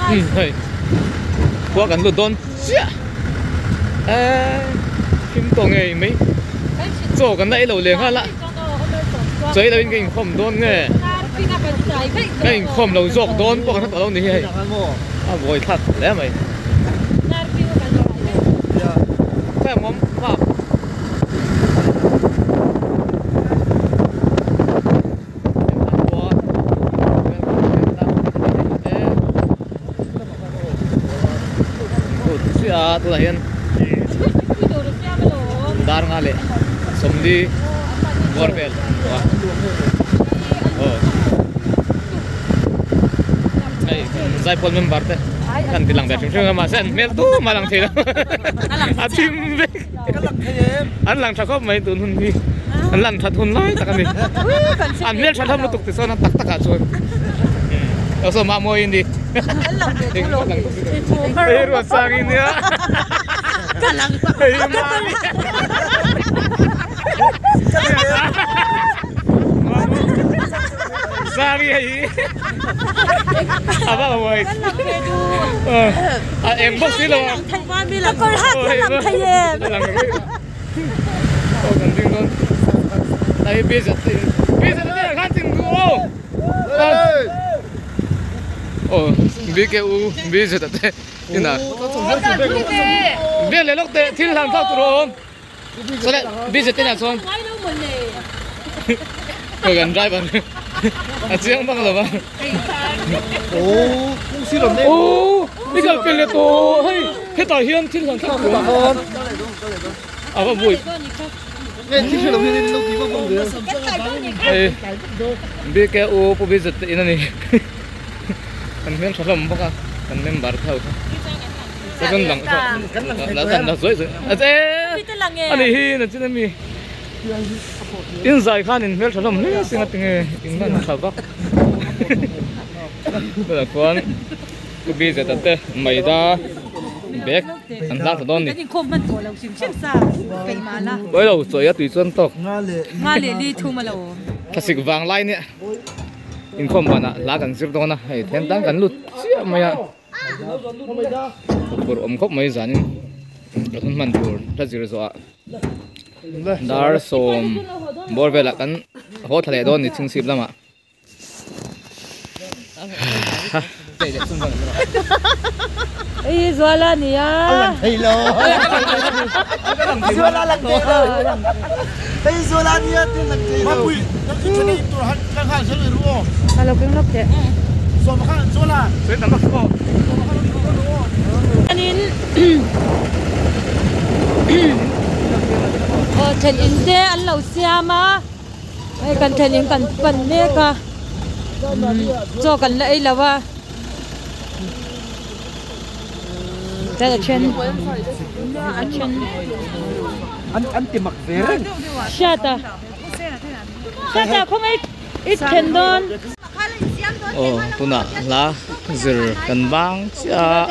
Umm hei khua kan lut dawn chiah eee thim tawh ngei mai chaw kan la ei lo leh nghal a chaw ei loin ka inkhawm dawn nge ka inkhawm lo zawk dawn pawh kan hre tawh lo ni hi hei a buai thlak hle mai tunah hian dar nga leh sawmli bawr vel a ni tawh a aw hei zaipawl member te kan ti lang ve hrim hrim a mahse an hmel tum a lang thei lo a thim vek an lang tha khawp mai tun hun hi an lan that hun lai tak a ni an hmel tha hlawm lutuk ti chuan a tak takah chuan aw saw mah mawi ni hei ruat sang in nia hei mami Sangi hei a va mawi a eng bawk si lo a. Ka kawr hak hi a lang thei em? A lang rih a. Aw kan ding dawn. Hei busy busy te khan ching duh aw. Aw BKU busy te inah. Biak leh lawk teh thil hlan thlak tur a awm. Sawle busy te inah chuan. Aw kan driver a chiang vak lo va. Aw i kal pel leh tawh hei hetah hian thil hlan thlak tur a awm. A va bui. Hei BKU Pu Bizet te in a ni. Kan hmel tha hlawm bawk a kan member te ho kha. Kan lang la kan la zawi zawi a che a ni hi na chin a mi. In zai khan in hmel tha hlawm hle sin a tinge in lan tha vak. Tunah chuan Pu Bizet a te Maida bag an hlang ta dawn a ni. Pawi lo chawi a tui chuan tawk. Thlasik vang lai nia inkhawm banah hla kan zir dawn a hei then tan kan lut chiah mai a. Phur awm khawp mai zanin ka hun hman tur hla zir zawh ah dar sawm bawr velah kan haw thla leh dawn ni chhungsip lamah. Hei Zuala a ni a. A lang thei lo. Zuala a lang thei lo. Hei Zuala a ni a ti a lang thei lo. Mapui, kan in tha in tur han kan han sel ru aw. A lo keng lawk teh. Sawm kha Zuala. Sawm tam tak aw. Anin aw then in te an lo siam a. Hei kan then in kan pan mek a chaw kan la ei lo a chuan a then a then an ti mak ve reng hriat a hriat a khawngaih i then dawn. Aw tunah hla zir kan bang chiah a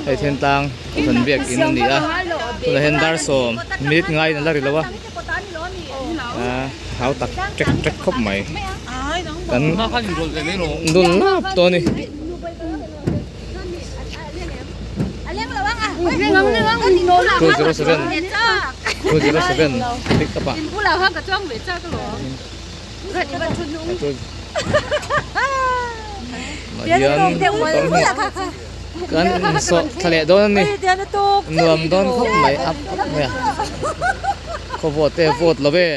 hei then tlang kan biak in a ni a tunah hian dar sawm minute ngaiin a la ri lo a. Hau tak ṭek ṭek khawp mai kan dun lap tawh a ni. 207 207 pick up ah hian kan insawh thla leh dawn a ni nuam dawn khawp mai up up mai a khaw vote te vote lo ve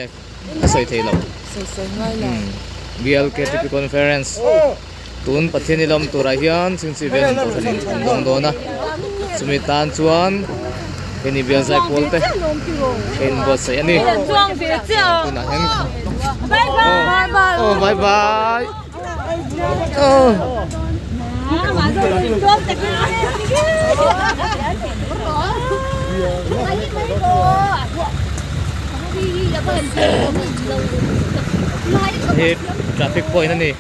a sawi thei lo BLKTP conference tun Pathian i lawm turah hian chhingchhi vel an kohhran in an dawng dawn a chumi tan chuan heni bial zai pawl te a inbuatsaih a ni tunah hian aw bye bye. He traffic point a ni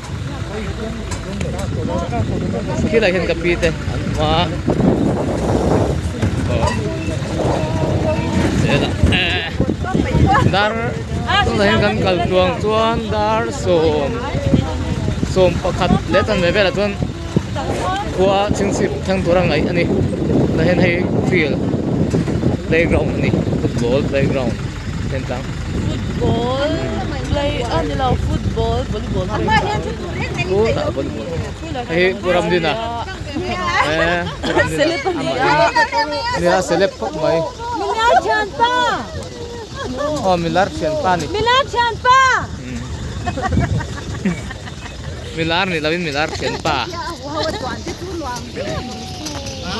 khilai hian ka pi te an awm a dar tunah hian kan kal tluang chuan dar sawm sawm pakhat leh chanve velah chuan. Khua chhingchhip thleng tura ngaih a ni. Tah hian hei field playground a ni football playground thentlang. Football play a ni lo football volleyball Khutah volleyball hei hi Pu Ramdina eh Pu Ramdina nia celeb khawp mai. Milar thianpa. Aw milar thianpa a ni. Milar thianpa. Milar ni lovin milar thianpa.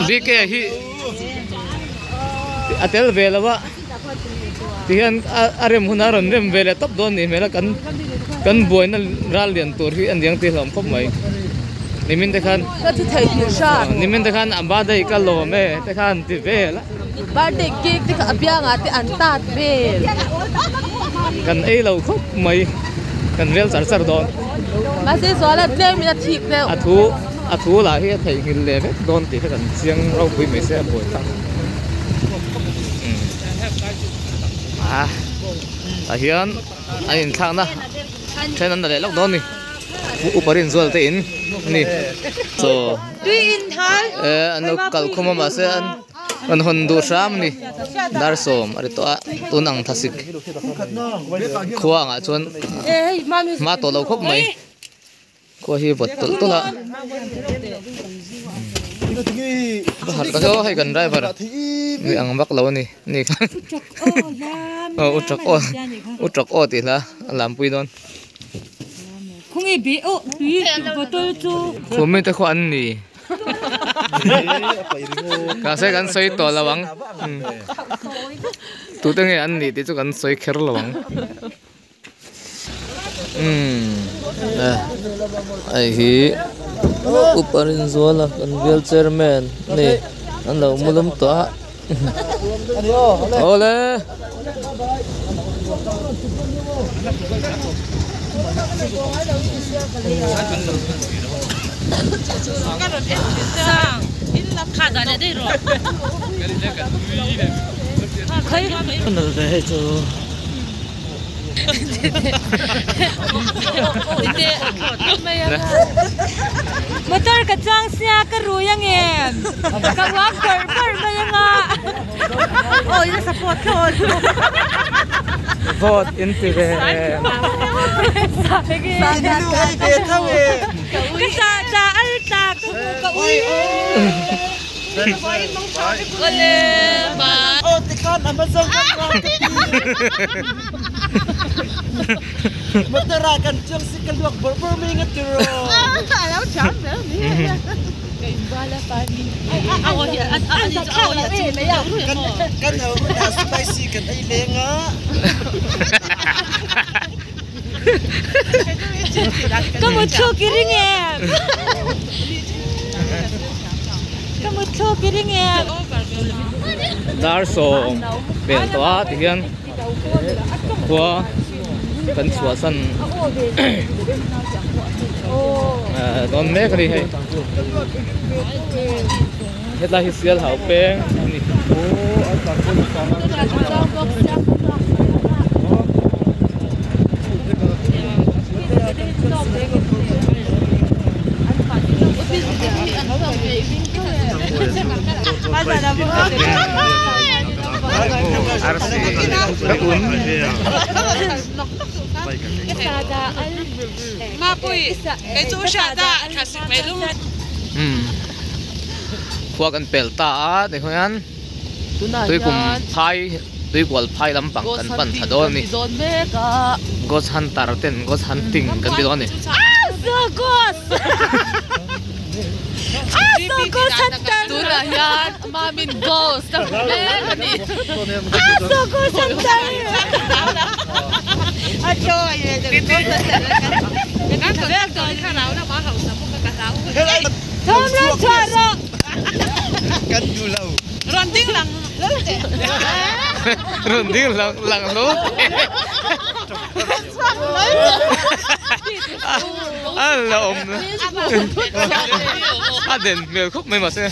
BK hi a tel ve lo a tihian a rem hun a rawn rem ve leh tawp dawn nih hmel a kan kan buaina ral lian tur hi a niang tih hlawm khawp mai nimin te khan nimin te khan a birthday ka lawm e te khan ti vel a birthday cake te kha a biangah te an tat vel kan ei lo khawp mai kan rel char char dawn mahse zuala tlem in a thik deuh a thu a thu lah hi a theihnghilh leh vek dawn tih kha kan chiang ropui mai se a buai tak ah tah hian a inthlakna then an la leh lawk dawn a ni upa rinzual te in a ni chaw eh an lo kalkhum a mahse an An hawn duh hram a ni. Dar sawm a ri tawh a, tun ang thasik khua angah chuan hma tawh lo khawp mai. Khua hi vawt tawlh tawlh a. Va harh tak aw hei kan driver ni ang vak lo a ni ni khan aw u trak aw u trak aw tih hla a lampui dawn. Khumi te khaw an ni. Mahse kan sawi tawh lo ang tute nge an nih tih chu kan sawi kher lo ang umm hei hi upa Rinzuala kan bial chairman a ni an lo mu lum tawh a awle. Motor ka chuang sia ka rui angem ka uak bawrh bawrh mai anga. Vote in ti ve em. Ka sa tla al tla ka hmu ka ui. Ka mutthlu ki ring em? Ka mutthlu ki ring em? Dar sawm pel tawh a tihian khua kan chhuahsan dawn mek a ni hei hetlai hi sial hau peng a ni. Arsi ka un. Khua kan pel ta a tikhian tuikum phai tuikual phai lampang kan pan thla dawn a ni ghost hunter ten ghost hunting kan ti dawn a ni. Tunah hian Mamin ghost a hmu mek a ni. Rawn ding lang lang lo teh. A la awm a den hmel khawp mai mahse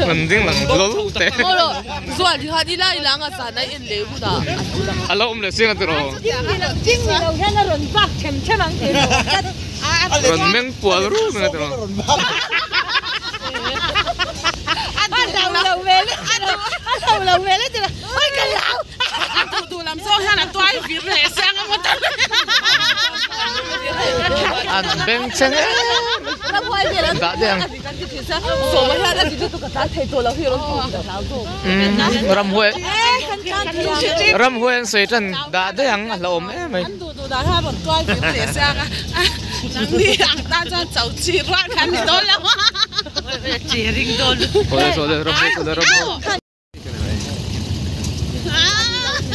rawn ding lang lo teh. A lo awm leh chiang a tiraw. Rawn meng pual run a tiraw. An beng cheng dah deuh ang ramhuai ramhuai an sawi tan dah daih ang a hlauhawm em mai.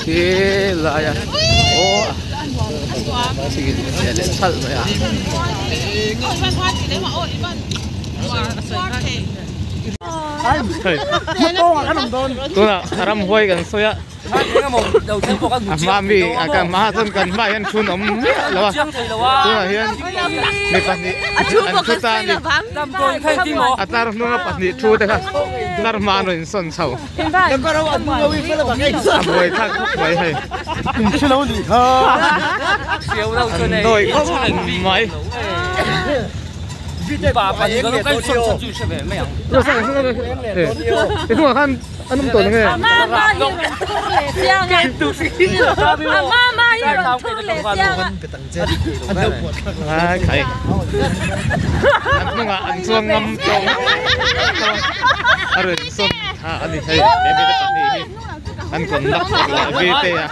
Khi lại à ô leh chhalh mai a tunah ramhuai kan sawi a a hma mi a kan hma chuan kan hmaah hian thun awm miah lo a tunah hian mi pahnih an thu ta a ni a tlar hnunga pahnih thu te kha tlar hma an rawn insawn chho. A buai thlak khawp mai hei. An dawi khawp mai. I hnungah khan an awm tawh nge? Ai khai. An hnungah an chuang ngam tawh a rawn sawn tha a ni hei he mite pahnih hi an conduct lah ve te a.